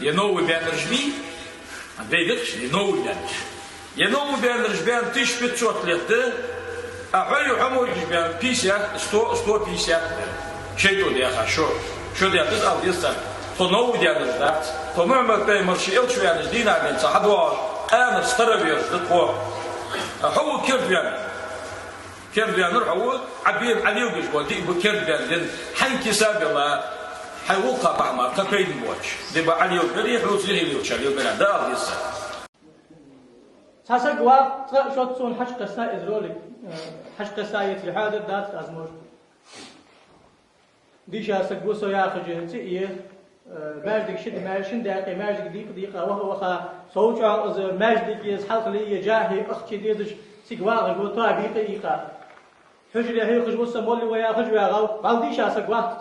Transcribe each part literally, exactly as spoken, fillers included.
Е новый баьннараш бий, а, бейдакхаш, е новый баьннараш. Е новый баьннараш баьнна тысяча пятьсот лет да, а хьо е хьо мурдаш баьнна пятьдесят, сто, сто пятьдесят. ШайтӀо даьха шо, шо даьхказ ала деза царна. Тхо новый даьннараш дац, тхо Мухьаммад пайхамар ший элча ваьннача дийнахьа денз хьадоагӀаш, къаьнара староверцаш да тхо. А хьо ва керда ваьнна. Керда ваьннар хьо ва, Ӏа бе-, Ӏа леладеш бола диъ ба керда баьнна денз, хьайна киса а белла, хьай гӀулакха бахьан мара кхы пайда боацаш. Ди ба Ӏа леладер, хьоца юхе лелачар леладер, да ала деза. Цхьа саг ваха, цкъа шоца сона хьакхесса из ролик, э, хьакхесса, если хьоадаь дац, аз, может. Дийша саг ва со яхаш, цӀи е, э, маьждиг шин ма-, шин даькъе маьждиг дийкъа-дийкъа, ваха-ваха, сов чӀоагӀа из маьждиге, из хьалхале, е жахье, ахча дезаш, цига вагӀаш ва, тоаба ийкъа-ийкъа. Хьужаре хьехаш ва со, молла ва яхаш вагӀа, валла дийша саг вац.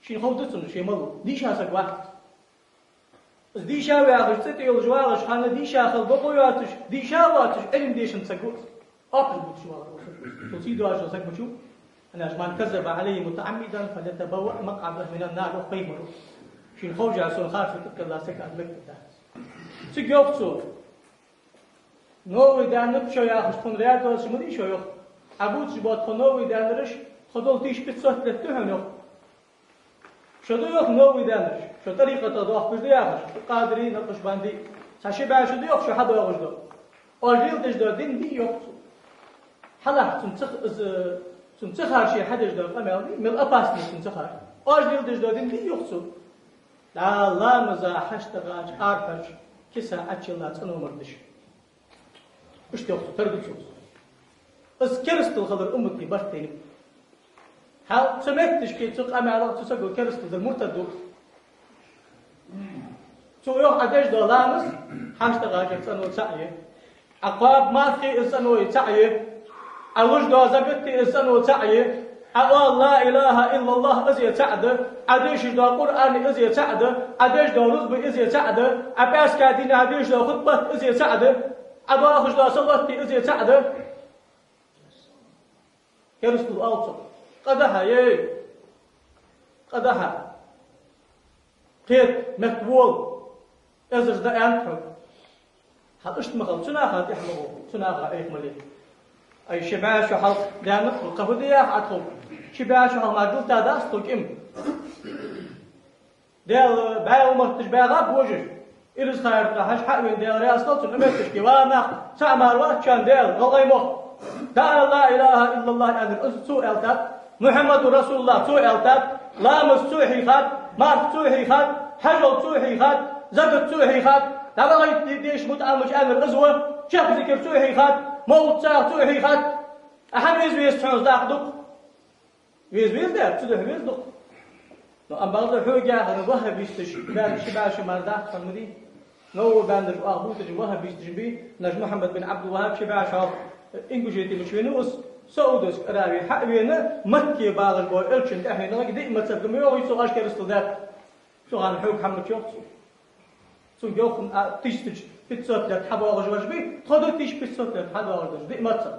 Шийна хов да цунна, ше малув, дийша саг вац. Из дийша вагӀаш, цӀи тӀа йолаш вагӀаш, хӀана дийша хила бокъо йоацаш, дийша а воацаш, Ӏилма дешаш саг ва из. Оапаш буташ вагӀаш ва. Цо сий доацаш саг ма вий. Аьнна, «من كذب علي متعمدا فليتبوأ مقعده من النار», йоах пайхамара. Шийна ховш сона харцо тӀакхелла саг аз мегаш дац. Цига йоах цо: «Новый даьннар шо яхаш тхона раьза доацаш ма дий шо, йоах. Ӏа бувцаш бола тхо новый даьннараш, тхо дола тысяча пятьсот лет да хьона, йоах. Шо да, йоах, новый даьннараш, шо тӀарикъатах доахкаш да яхаш, къадирий, накъшбандий. Цхьа ши бӀаь шу да, йоах, шо хьадоагӀаш дола. Оаш леладеш дола дин дий, йоах цо. Хьалахь цунна ца х-, из, цунна ца хар ше хьадеш дола къамаьл дий, мел опасный цунна ца хар. Оаш леладеш дола дин дий, йоах цо. ДӀа ламаза хьашт гӀача арахьарча киса Ӏочуйилла цӀено мара деш». Иштта йоах цо, тара да цо. Из керастал хилар уммата барт тайнаб. Хьал цу метташка, цу къамаьлах цу саго керастал дар, муртад ва. Цо йоах: Ӏа деш дола ламаз хьашт гӀачар цӀено цаӀ я. Ӏа кхоаб мархий из цӀено цаӀ я. Ӏа луш дола закат из цӀено цаӀ я. Ӏа оал «لا إله إلا الله» из цаӀ да. Ӏа дешаш дола Къуръан из цаӀ да. Ӏа деш дола рузба из цаӀ да. Ӏа пӀаьраска дийнахьа дешаш дола хутбат из цаӀ да. Ӏа доахаш дола салот из цаӀ да. Керастал оал цох. Къа дахьа, ей! Къа дахьа. Кхета, мехка вола. Эзарза да аьннад хьога. Хьал иштта ма хила, цу наха тӀехьа ма гӀо, цу наха Ӏеха ма ле. Ай, ши бӀаь шу хьалха даьннад тхо, кхы фу де йоах Ӏа тхога? Ши бӀаь шу хьалха мара дилла дац тхо кӀима. Даьла бӀаь умматаш багӀа божаш. Ираз-Хайрата хьажа хьа а вена, Даьла раьза хилва цунна, метташка ва нах, цаӀ мара вац шоана Даьла, гӀалгӀай мохк. ДӀаала «لا إله إلا الله» аьннар, из цо аьлийтад, «محمد رسول الله» цо аьлийтад, ламаз цо хьийхад, марха цо хьийхад, хьажол цо хьийхад, закат цо хьийхад, дӀавахийта дезаш мутаӀаламаш аьннар из ва, чехка зикар цо хьийхад, мовлат цо хьийхад. Ахьа веза-веза цхьанца дакъа дукха. Веза-веза дац, цудухьа веза дукха. Но амма бакъда хьога яхар, ваххабисташ, баьннараш ши бӀаь шу мара дац хьона ма дий. Новый баьннараш оаха бувцаш ваххабисташ бий, наш Мухьаммад бин Ӏабдул-ВаххӀаб ши бӀаь шу хьалха Ингушетие мича венав из, Саудовская Аравия хьа а вена, Макке багӀаш бола элчан тӀехьенах диъ мазхӀаб да ма йоах цо, оаш керастал даьд. Цу хана хьога хӀама ма йоах цо. Цунга йоах, а, тысяча пятьсот лет хьабоагӀаш бараш бий, тхо да тысяча пятьсот лет хьадоагӀаш бараш, диъ мазхӀаб.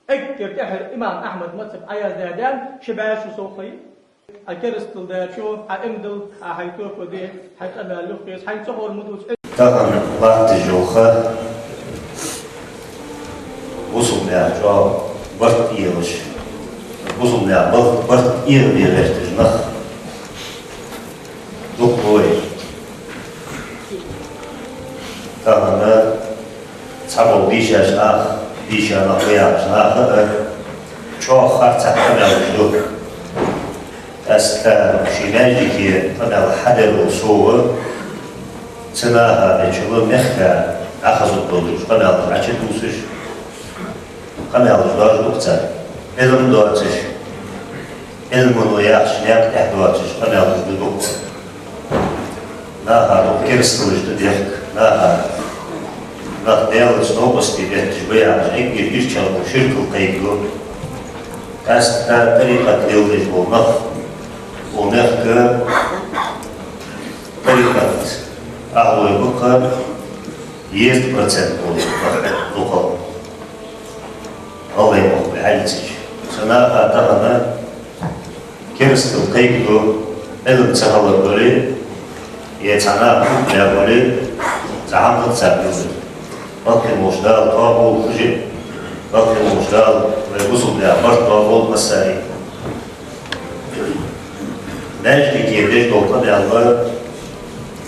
Эггара тӀехьара имам Ахьмада мазхӀаб Ӏояздаь даьнна ши бӀаь шу сов ха я. Ӏа керастал даьчо, Ӏа иман дилла, Ӏа хьай тоба де, хьай къамаьл юхакхеса, хьайна ца ховр ма дувца. Тахан латташ йола ха бусалба наьха чӀоагӀа барт эцаш, бусалба наьха барт, барт эца гӀерташ нах дукха ба вай. Тахан цхьабола дийшача наха, дийша нах ба яхача наха а чӀоагӀа харцахьа къамаьлаш да. Аз тха ший маьждиге къамаьл хьадер вола сов, цу наха бечул мехка дӀахазаргдолаш къамаьлаш Ӏочудувцаш, къамаьлаш доацаш да-кх цар, Ӏилма доацаш, Ӏилмано яхача наькъа тӀа доацаш къамаьлаш да-кх. Наха дукха керасталаш да дехка, наха, нах Даьлаца новкъостий бетташ ба яхаш, эггара ирчагӀа ширкал кхайкаду. Къаьстта тӀарикъат леладеш бола нах, укх мехка тӀарикъата ахьлой ба-кх дезткъа процент болаш нах дукхагӀа. ГӀалгӀай мохк бихьаллицаш. Цу наха тахан керастал кхайкаду, Ӏилма ца хилар дале, Е цхьа нах хӀама мел вале, цхьа хӀама хӀанз царна юзар. Лакхе волча Дала тоаболба хужи, лакхе волча Дала вай бусалба наьха барт тоаболба массане. Маьждиге деш дола къамаьл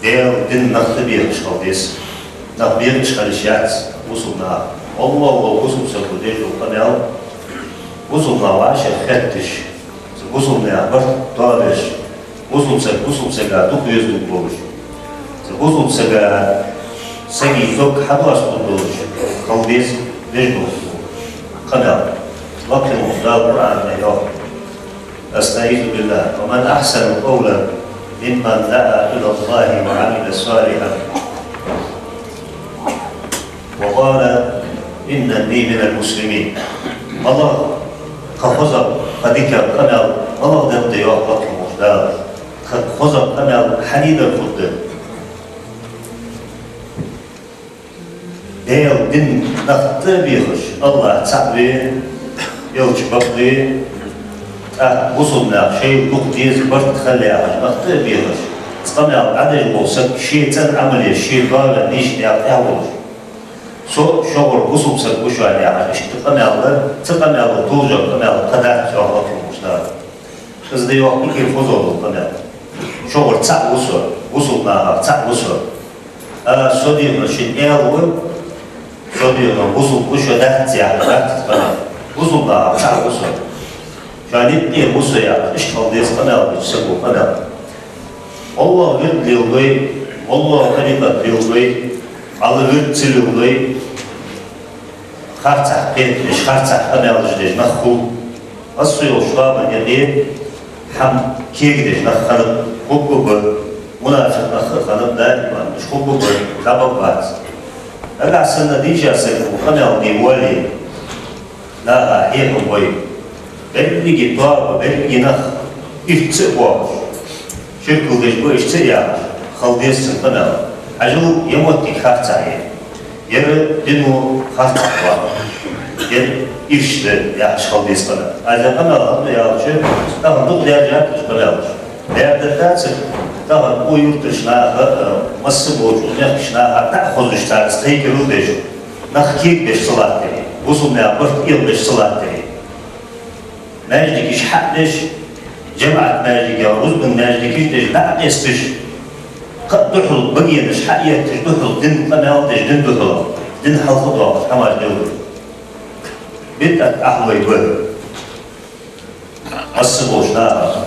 Даьла дина нах тӀабехаш хила деза. Нах бехаш хила йиш яц бусалба наха. Аллахӏо бусалба саго деш дола къамаьл бусалба нах вӀашагӀ хетташ, цу бусалба наьха барт тоабеш, бусалба саг бусалба сага дукха везалургдолаш, цу бусалба сага сага дог хьадоасталургдолаш хила деза деш дола къамаьл. Лакхе волча Дала Къуръана тӀа йоах: أستعيذ بالله. ومن أحسن قولا ممن دعا إلى الله وعمل صالحا وقال إنني من المسلمين. МалагӀа кхы хоза, кхы дика къамаьл малагӀа да, йоах лакхе волча Дала. Кхы хоза къамаьл хьан дийдар хургда? Даьла дина нах тӀабехаш, Аллахӏ цаӀ ва, Элча бакъ ва, тӀаккха бусалба наьха шоайла дукха деза барт хила яхаш нах тӀабехаш, цу къамаьл дӀадеш вола саг ший цӀена Ӏамал еш, ший доагӀа нийсача наькъа тӀа волаш, со шугара бусалба саг ва шоана яхаш, иштта къамаьл дар, цу къамаьлах толаш дола къамаьл кхы дац, йоах лакхе волча Дала. Из да, йоах, дикагӀа хоза дола къамаьл. Шугара цаӀ ва со, бусалба нахах цаӀ ва со. А, со дийхар шун аьла ва, со дийхар бусалба ва шо дац яхар дац къамаьл. Бусалба нахах цаӀ ва со. Шоана юкъера ва со яхар, иштта хила деза къамаьл, бусалба саго къамаьл. Аллахӏа вирд леладой, Аллахӏа тӀарикъат леладой, Ӏалла вирд ца леладой, харцахьа кхетадеш, харцахьа къамаьлаш деш нах хул. Массайолча тоабан юкъе хӀама кегадеш нах хиннаб, хургба, мунафикъ нах а хиннаб, даим уж хургба, дӀабаргбац. Нагахь санна дийша саг къамаьл де воале, наха хьехам бой. Беррига тоаба, беррига нах ирча ца а боаккхаш, ширкал деш ба уж ца а яхаш, хила деза цун къамаьл. Хьажал, ер моттиг харцахьа я. Ер дино харцахьа ва, ер ирча да яхаш хила деза къамаьл. Аз ер къамаьл хӀана ду аьлча, тахан дукха даьржад уж къамаьлаш. Даьрдара дацар, тахан укх юртарча наха, э, масса болча мехкарча наха дӀахозаш, царца кхайкарал деш, нах кегабеш ца латтаре, бусалба наьха барт эгӀабеш ца латтаре. Маьждигаш хьа а деш, жамаӀат маьждигаш, рузбан маьждигаш деш, дӀа а къесташ, кхы а духьал багенаш хьа а етташ, духьал дина къамаьл деш, дина духьала, дина хьалха доагӀаш хӀамаш делар. БидӀат ахьлой ба. Масса болча наха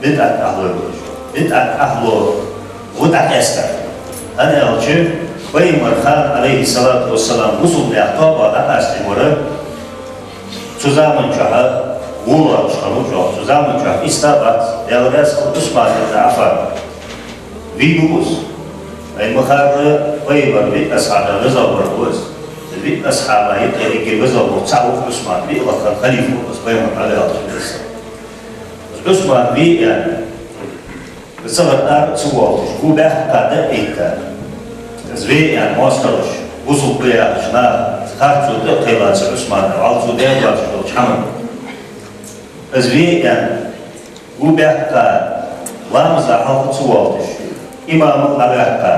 бидӀат ахьлой ба уж. БидӀат ахьло ва дӀакъаьстар. ХӀана аьлча, пайхамара хана, Ӏалайхи ссалату вассалам, бусалба наьха тоабах дӀакъасташ вар, цу заман чухь гӀо лоацаш хиннав чӀоагӀа. Цу заман чухь истабац, Даьла раьза хилва, Ӏусман ибн Ӏаффан. Вийна ва из. Вайна ма харра, пайхамара виъ асхьабах везагӀа вар ва из. Виъ асхьабах юкъера эггара везагӀа вола цаӀ ва Ӏусман, виъ лакха халифа ва из, пайхамар Ӏалайхи ссалату вассалам. Из Ӏусман ве а, цӀагӀара ара ца воалаш, гу баьккха дӀа а этта, из ве а моастагӀаша, бусалба ба яхача наха харцо тӀа а кхайла, цу Ӏусмана, вӀалла цо даь доацаш долча хӀаман. Из ве а, гу баьккха, ламаза хьалха ца воалаш, имамал дӀаваьккха,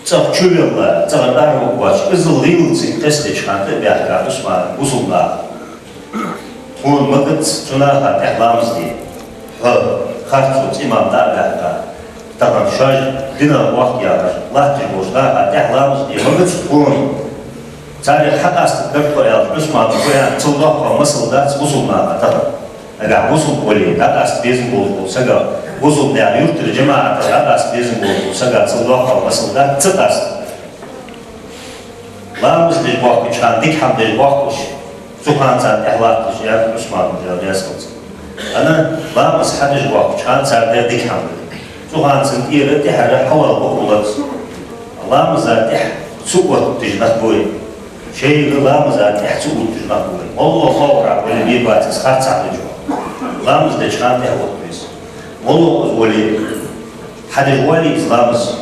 цӀагӀа чу велла, цӀагӀара ара вугача, иззал гӀийлаци къестача хана тӀа а баьхка Ӏусмана бусалба наха: «Тхона ма дац цу наха тӀехьа ламаз де. Хьо харцонца имам дӀа а ваьккха, тахан шоаш динах вахка яхаш латташ болча наха тӀехьа ламаз де ма дац тхона. Царех хьакъастаргдар тхо», аьлча, Ӏусмана гуян цул доккхагӀа масал дац бусалба наха тахан. Нагахь бусалба вале, дӀакъаста безам болаш вола сага, бусалба наьха юртара жамаӀатах дӀакъаста безам болаш вола сага цул доккхагӀа масал дац, ца къаста. Ламаз деш боахкача хана дика хӀама деш боахкаш, цу хана царна тӀехьа латташ, яхад Ӏусмана, Даьла раьза хилва цунна. ХӀана, ламаз хьадеш боахкача хана цар даьр дика хӀама да. Цу хана цунна тӀера, тӀехьара хьавала бакъ хулац. Ламаза тӀехьа ца оттадеш нах ба вай. Шоайга ламаза тӀехьа ца оттадеш нах ба вай. МоллагӀа ховрахь вале бе бац из, харцахьа да чӀоагӀа. Ламаз деча хана тӀехьа отта веза. МоллагӀа из вале, хьадеш вале из ламаз,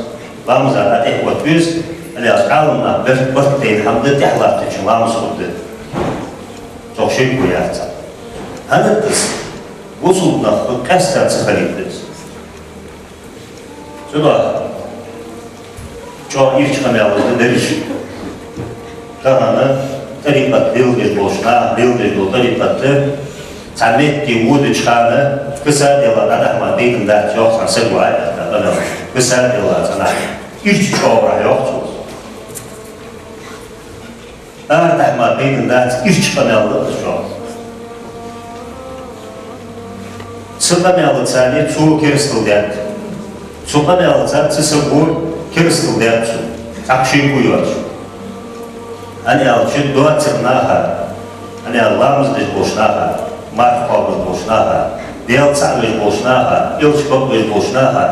ламаза дӀа тӀехьа отта веза, аьлча Ӏаламнаха барт, барт тайна хӀама да тӀехьа латтачун ламаз хургда. Цох ширк ва яхац. ХӀана да из? Бусалба нах къаьстта ца хилийта да из. Цудухьа ЧӀоагӀа ийрча къамаьл да ераш. Тахан тӀарикъат леладеш болча наха, леладеш дола тӀарикъат, цхьа метте водача хана кхы-саг дӀадаха мара дайтан дац йоах цхьан саго, аьнна, къамаьл. Кхы-саг цӀенахьа ийрча чӀоагӀа йоах цо. Арадаха мара дайтан дац, ийрча къамаьл да из чӀоагӀа. Цу къамаьлаца цо керастал даьд. Цу къамаьлаца цу саго керастал даьд цо, цхьаккха шеко йоацаш. ХӀана аьлча доацар наха, хӀана аьлча ламаз деш болча наха, марха кхоабаш болча наха, Даьла цаӀ веш болча наха, Элча бакъвеш болча наха,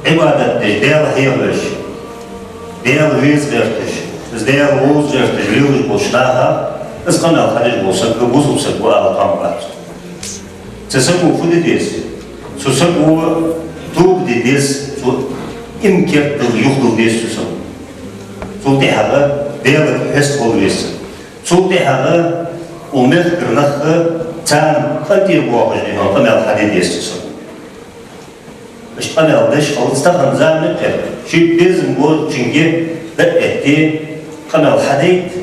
Ӏибадат деш, Даьла хьехавеш, Даьла веза гӀерташ, из Даьла вовза гӀерташ лелаш болча наха из къамаьл хьадеш вола саг бусалба саг ва ала тоам бац. Цу саго фу де деза? Цу саго тоба де деза, цо иман кердал юхадала деза цу саго. Цул тӀехьагӀа Даьлага хьеста хила веза. Цул тӀехьагӀа укх мехкара нах царна къинтӀера боахаш дика къамаьл хьаде деза цу саго. Иштта къамаьл деш хилац тахан заман тӀа. Шийга безам болчунга дӀа а этте, къамаьл хьадайта,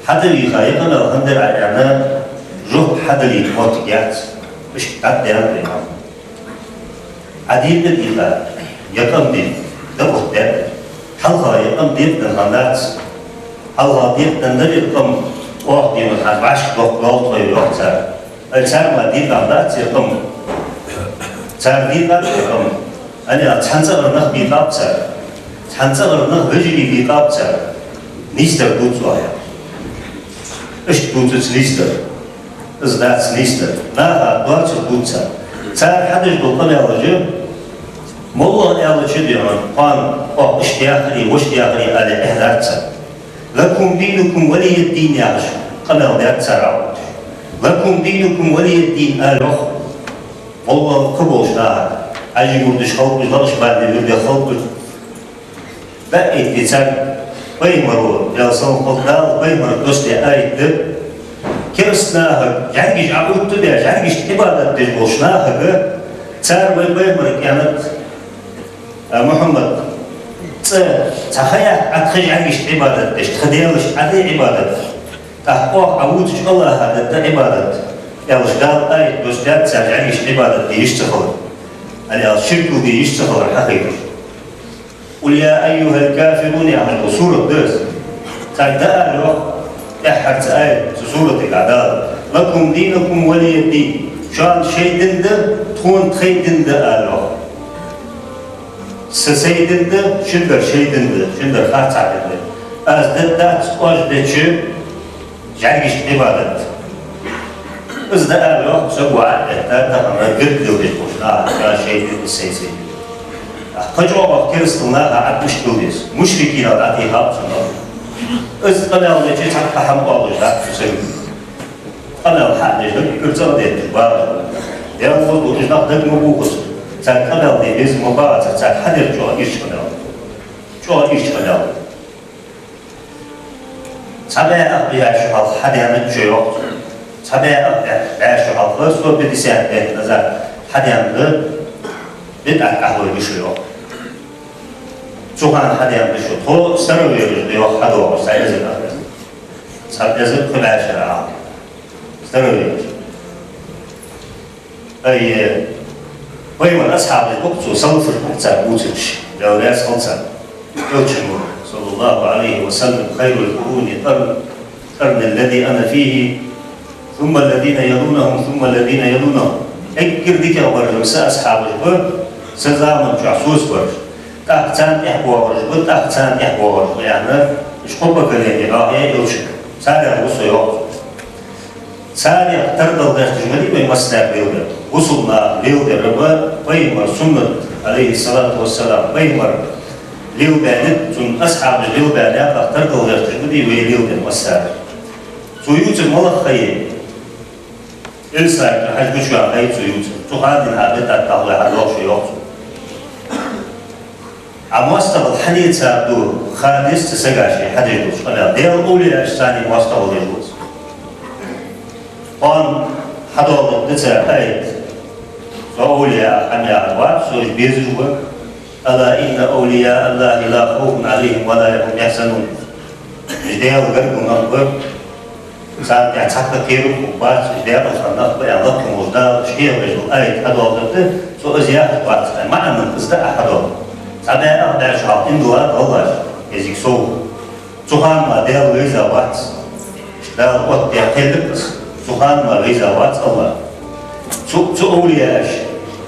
хьадийха, е къамаьл хӀана дар аьнна, жоп хьадалийта моттиг яц. Иштта дӀадаьннад вай хӀама. Ӏадийха дийха, е къам дийха, дӀа оттадаьд. Хьалха е къам декъаденна хиннадац. Хьалха декъаденнадар е къам, оаха дийна хьа вӀашка доккха дола тхо йоах цар. Ай, цар мара дийкъа дац е къам. Цар дийкъа дац е къам. ХӀана аьлча цхьан цӀагӀара нах дийкъаб цар. Цхьан цӀагӀара нах, вежарий дийкъаб цар. Нийсдар дувц оаха. Иштта дувцац нийсдар. Из дац нийсдар. Наха доацар дувц цар. Цар хьадеш дола къамаьлаш, моллагӀа аьлча дийхьа, кхоана оаха иштта яхаре, вешта яхаре ала эхь дац цар. «لكم دينكم ولي دين» яхаш, къамаьл даьд цар. «لكم دينكم ولي دين» ала йоах. МоллагӀа кхы болча наха, Ӏажий мурдаш хилба уж, лакхача бадне вирде хилба уж. ДӀа а этте цар, пайхамара, Даьла салам хилда цунна, пайхамара доссадаь аят да. Кераста наха жӀаргаш Ӏоуттабаь, жӀаргашта Ӏибадат деш болча нахага цар вай пайхамара кӀаьнк, а, Мухьаммада цӀи цхьа ха яхь Ӏа тха жӀаргашта Ӏибадат деш, тха даьлашта Ӏа де Ӏибадат, тӀаккха оаха Ӏа вувцача АллахӀа де Ӏибадат, аьлча, Дала аят доссадаьд цар жӀаргашта Ӏибадат де йиш ца хилар. ХӀана аьлча ширк де йиш ца хилар хьахайташ. «قل يا أيها الكافرون» яхаш дола сурат да из. Царга дӀаала йоах, тӀеххьарча аят цу суратага Дала: «لكم دينكم ولي دين». Шоана шоай ди да, тхона тхоай ди да, ала йоах. Са сай ди да, шун дар шоай ди да, шун дар харцахьа ди да. Аз дергдац оаш деча жӀаргашта Ӏибадат. Из дӀаала йоах, саго Ӏоэтта, тахан гӀиртта леладеш болча наха: шоана шоай ди да, сай сай ди да. Кхы чӀоагӀа керастал наха Ӏа иштта леладе деза. Мушрикинал дӀатӀехьа а цунах. Из къамаьл деча цхьаккха хӀама оалаш дац цу сага. Къамаьл хьадеш дар, куцах детташ багӀаш дар. Даьла воздухаш нах дага ма бохаш. Царга къамаьл де безам ма бац, царга хьадер чӀоагӀа ийрча къамаьл. ЧӀоагӀа ийрча къамаьл. Цхьа бӀаь ах бӀаь шу хьалха хьадена шо йоах. Цхьа бӀаь ах бӀаь шу хьалха, сто пятьдесят лет назад хьадена да, бидӀат къахьоя да шо йоах. Цу хана хьадена да шо. Тхо старовераш да йоах хьадоагӀаш, цхьа эзар ах. Цхьа эзар кхо бӀаь шера хьалха. Старовераш. Ай, пайхамара асхьабаш ба-кх цу салафаш, цар бувцараш, Даьла раьза хилва царна. Элчано, صلى الله عليه وسلم: «خير القرون قرن، قرني الذي أنا فيه، ثم الذين يلونهم، ثم الذين يلونهم». Эггара дикагӀбараш са асхьабаш ба, са заман чухь соцабараш. ТӀаккха царна тӀехьа боагӀараш ба, тӀаккха царна тӀехьа боагӀараш ба, яхаш, уж кхо поколени дӀахьо Элчано. Царех ва со йоах. Царех тардала гӀерташ ма дий вай массадар леладер. Бусалба наха леладер ма пайхамара суннат, عليه الصلاة والسلام, пайхамара лелабаьннад, цун асхьабаша лелабаьннад, тардала гӀерташ ма дий вай леладер массадар. Цо ювцар малагӀа ха я? Исраила хьажа гучаваьнна ха я цо ювцар. Цу хана дийнахьа бетӀа тахлой хьадоагӀа шо йоах цо. Ӏа моастагӀал хьаде цар ду, ха деза цу сага ший хьадеш долча къамаьла. Даьла овлияаша царна моастагӀал деш ва из. Кхоана хьадоаладергда цар аят. Со овлияах хӀама яхар вац, со уж безаш ва. ألا إن أولياء الله لا خوف عليهم ولا هم يحزنون. Уж Даьла гаргара нах ба, царна тӀехьа цхьаккха кхерам хургбац, уж Даьла гаргара нах ба аьнна, лакха волча Дала шийга везаш вола аят хьадоаладаьд, цо из яхаш вац, маӀан из да хьадоаладаьд. Цхьа бӀаь, ах бӀаь шу хьалха иман дилла гӀалгӀаша, кӀезига сов. Цу хана мара Даьла вайза вац. Дала оттадаь кхел да из. Цу хана мара вайза вац АллахӀ. Цу, цу овлияаша,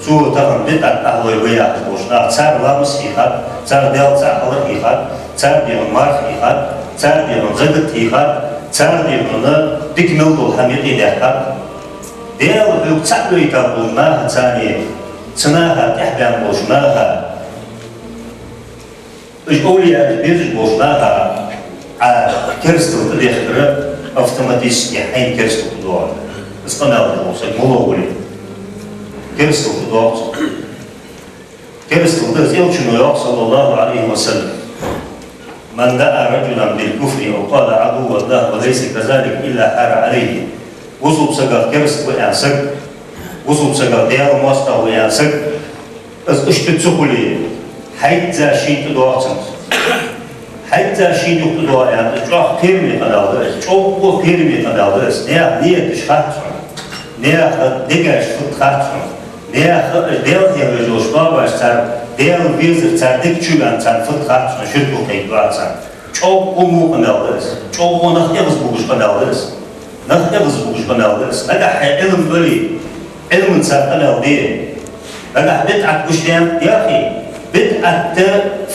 цу тахан бидӀат ахьлой ба яхаш болча наха, цар ламаз хьийхад, цар Даьла цаӀ хилар хьийхад, цар дегӀа марха хьийхад, цар дегӀа закат хьийхад, цар дегӀа дика мел дола хӀама юкъедаьккхад. Даьла хьога цаӀ вайта болча наха, царна, цу наха тӀехьабаьнна болча наха, уж овлияаш безаш болча наха Ӏа керастал тӀадехкар автоматически хьайна керастал тӀадоагӀа. Из къамаьл деш вола саг мала вале, керастал тӀадоагӀа цунна. Керастал да из. Элчано йоах, صلى الله عليه وسلم: من دعا رجلا بالكفر أو قال عدو الله وليس كذلك إلا حار عليه. Бусалба сагах кераста ва аьнна саг, бусалба сагах Даьла моастагӀа ва аьнна саг, из иштта ца хуле, хьайца шийна тӀадоагӀа цунна. Хьайца шийна юха тӀадоагӀа аьнна, из чӀоагӀа кхераме къамаьл да из, чӀоагӀа кхераме къамаьл да из. Наьха нияташ хац хьона, наьха дегаш фуд хац хьона, наьха Даьла хьехавеш йолча бабаш цар, Даьла везар цар дег чу ваьнна царна фуд хац хьона, ширк хилар кхайкадац царна. ЧӀоагӀа во къамаьл да из. ЧӀоагӀа нах эгӀазбугаш къамаьл да из. Нах эгӀазбугаш къамаьл да из. Нагахь хьай Ӏилма дале, Ӏилманца къамаьл де. Нагахь бидӀат гучадаьннад яхе, бидӀат да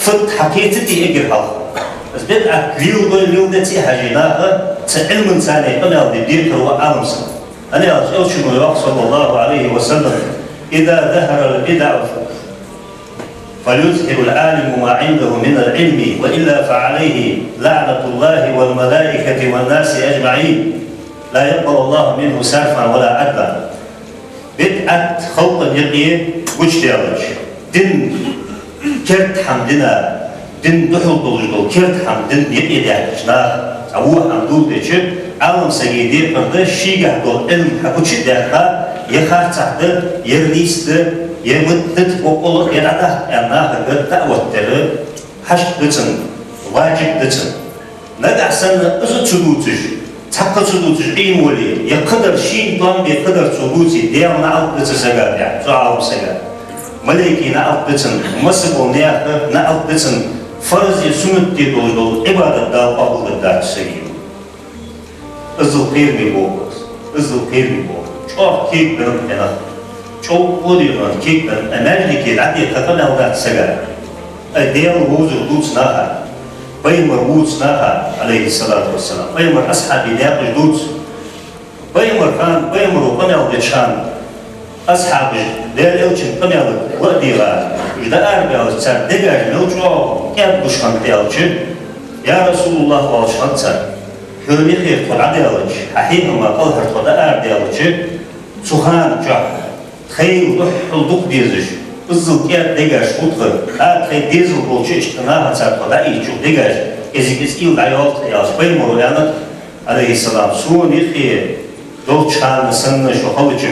фуд хьакхецаде эггара хьалха. Из бидӀат леладой леладеций хьажий наха, цу Ӏилманца къамаьл де декхар ва Ӏалам саг. ХӀана аьлча Элчано йоах, صلى الله عليه وسلم: إذا ظهر البدع فليظهر العالم ما عنده من العلم، وإلا فعليه لعنة الله والملائكة والناس أجمعين، لا يقبل الله منه صرفا ولا عدلا. БидӀат халкъа юкъе гучадаьлча, дин керда хӀама дина, дина духьал долаш дола керда хӀама дина юкъедаьккхача наха, цхьа во хӀама дулдеча, Ӏалам сага декхар да шийгахь дола Ӏилма хьагучадаьккха, е харцахьа да, е нийса да, е мутта да, боккъала е дӀадаккха аьнна нахага даӀват дар хьашт да цунна, важиб да цунна. Нагахь санна из ца дувцаш, цхьаккха ца дувцаш Ӏийна вале, е кхыдар шийна тӀом бе кхыдар цо дувце, Даьла наӀалт да цу сага тӀа, цу Ӏалам сага. Малейкий наӀалт да цунна, масса бола наьха наӀалт да цунна, фарз е суннат де долаш дола Ӏибадат Дала къоабалдергдац сага. Иззал кхераме болх ба из, иззал кхераме болх ба. ЧӀоагӀа кегабеннаб-кх нах, чӀоагӀа кхоаденнад, кегабеннаб, а маьждиге дӀадехка къамаьл дац сага. Ай, Даьла вовзар дувц наха, пайхамар вувц наха, عليه الصلاة والسلام, пайхамара асхьабий наькъаш дувц. Пайхамара хана, пайхамаро къамаьл деча хана, асхьабаша Даьла Элчан къамаьлага ладийгӀа, уж дӀаарабаьлча, цар дегаш мел чӀоагӀа кӀаьдбуш хиннад аьлча, я РасулуллахӀ, оалаш хиннад цар, хьона юхера тхо дӀадаьлча, хьа хьехама кӀалхара тхо дӀаарадаьлча, цу хана чухь тхоайла духхьал дукха дезаш, иззал кӀаьда дегаш хул тха, тха дезал болча иштта нахаца тхо дӀаийцача дегаш, кӀезиг-кӀезига уйла дӀайоал тха, аьлча, пайхамаро аьннад, عليه السلام: сона юхе долча хана санна шо хилча,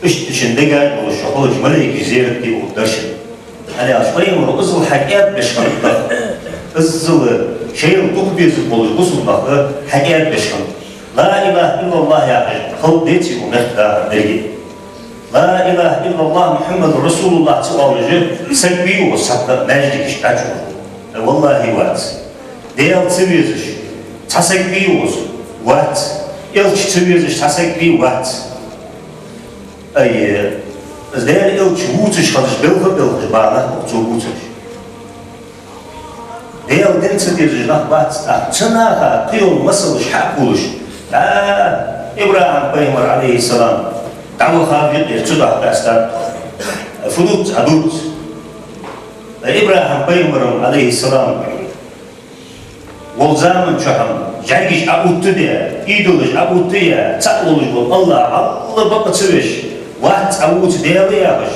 иштта шун дегаш долаш шо хилча, малейкаш зерат де ухаргдар шун. ХӀана аьлча пайхамаро иззал хьакӀаьдбеш хиннад нах, иззал шоайла дукха безаш болаш бусалба нах хьакӀаьдбеш хиннад. لا إله إلا الله яхаш халкъ деций укх мехка дахар деррига? لا إله إلا الله محمد رسول الله ца оалаш саг вий укхаза цхьаккха маьждиге чу дӀачуухаш? Э, валлахӀи, вац. Даьла ца везаш цхьа саг вий укхаза? Вац. Элча ца везаш цхьа саг вий? Вац. Ай, из Даьла Элча вувцаш хилча белха а белхаш ба нах, цо вувцаш. Даьла дин ца дезаш нах бац, тӀаккха цу наха кхыйола масалаш хьакхувлаш. ДӀа, ИбрахӀим пайхамар, عليه السلام, дӀавахав юкъера, цудухьа къаьстад. Фу дувц, Ӏа дувц? ИбрахӀим пайхамара, عليه السلام, волча заман чухь жӀаргаш Ӏоувттадаь, идолаш Ӏоувттаяь, цаӀ волаш вола АллахӀ, АллахӀ бакъ ца веш, вац Ӏа вувца Даьла яхаш,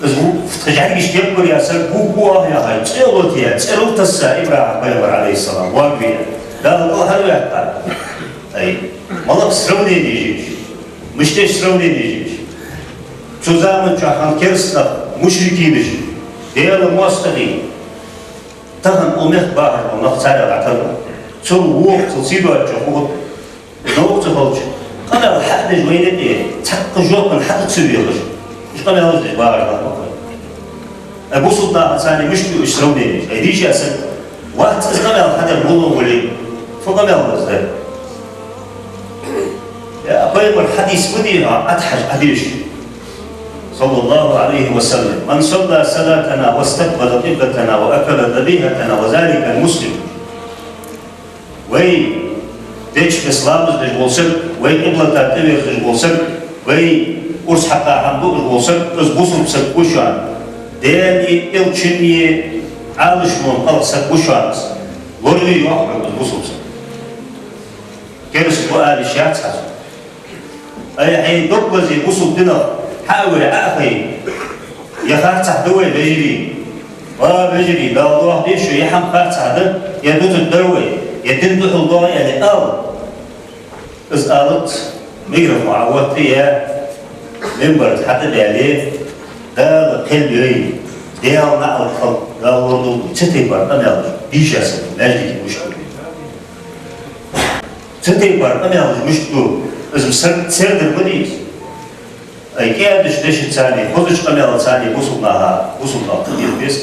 из ву-, тха жӀаргаш текхабар яхаш, гу-гу оаха яхаш, цӀе лотаяь, цӀерал тесса ИбрахӀим пайхамар, عليه السلام, воагаве. Дала кӀалхарваьккхар. Ай, малагӀа сравнени я уж? Мишта я уж сравнени я уж? Цу заман чухь хинна кераста нах, мушрикинаш, Даьла моастагӀий, тахан укх мехка бахаш бола нах царех дӀатарбац. Цул вокхо, цул сийдоацачох укхаза новкъа ца хилча, къамаьл хьа а деш вайна тӀа, цхьаккха жоп хьа а ца деш, уж къамаьлаш деш бахаш нах ба-кх вай. Ай бусалба нахаца цхьана мишта ю уж сравнени? Ай дийша саг вац из къамаьл хьадар, мулла вале, фу къамаьл да из? Я, пайхамара хьадис ма дий хьона, Ӏадхьажа, Ӏадеша. صلى الله عليه وسلم: «من صلى صلاتنا واستقبل قبلتنا وأكل ذبيحتنا وذلك المسلم». Вай деча беса ламаз деш вола саг, вай къиблата тӀаверзаш вола саг, вай урс хьакха хӀама дуаш вола саг, из бусалба саг ва шоана. Даьлеи элчаннеи Ӏалашонна кӀалха саг ва шоана из. Лораве, йоах хьога, из бусалба саг. Кераста ва ала йиш яц хьа цунна. Ай, хьай дог лазий, бусалба динах хьа а вай, Ӏа а хай. Е харцахьа да вай, вежарий? Ва, вежарий, Дала дохаде шо, е хӀама харцахьа да, е дутаргдар вай, е дина духьал доагӀа, аьле, ала. Из алац, микрофон Ӏоотта, е минбар тӀа хьатӀабаьле, Дала кхел йой, Даьла наӀалт хилда, Дала лорадолда, цу тайпара къамаьлаш дийша саг маьждиге мишта ду. Цу тайпара къамаьлаш мишта ду, из-м саг цердар ма дий из. Ай, кӀаьдача дешаца, хозача къамаьлаца бусалба наха, бусалба нах тӀадилла беза.